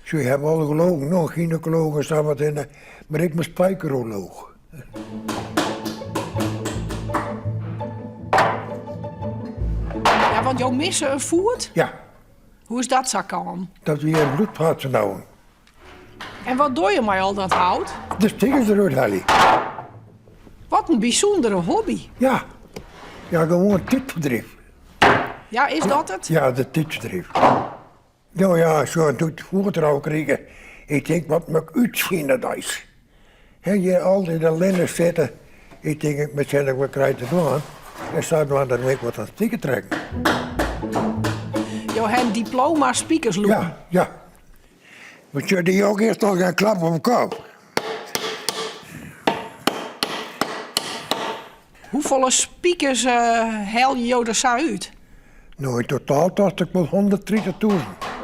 Se hawwe alle gelogen, no, gynaekoloog en sa wat hinne, mar ik bin spijkerolooch. Ja, want jo misse in foet? Ja. Hoe is dat sa kaam? Dat wie in bloedvaatvernauwing. En wat doe je mei al dat hout? De stikkers derút helje. Wat in bysûndere hobby. Ja, ja gewoan tiidferdriuw. Ja, is dat it? Ja, de tiidferdriuw. No ja, sjoch, doe't ik foet krige, ik tink, wat moat ik útfine deis? He, hjir altyd allinne sitte, ik tink, ik moat sjen dat ik wat krij te dwaan. En sadwaande bin ik wat oan it spikertrekken. Jo ha in diploma spikersloeken. Ja, ja. Mar sjoch, dy joech earst noch in klap op 'e kop. Hoefolle spikers helje jo der sa út? No, yn totaal tocht ik wol hûnderttritich tûzen.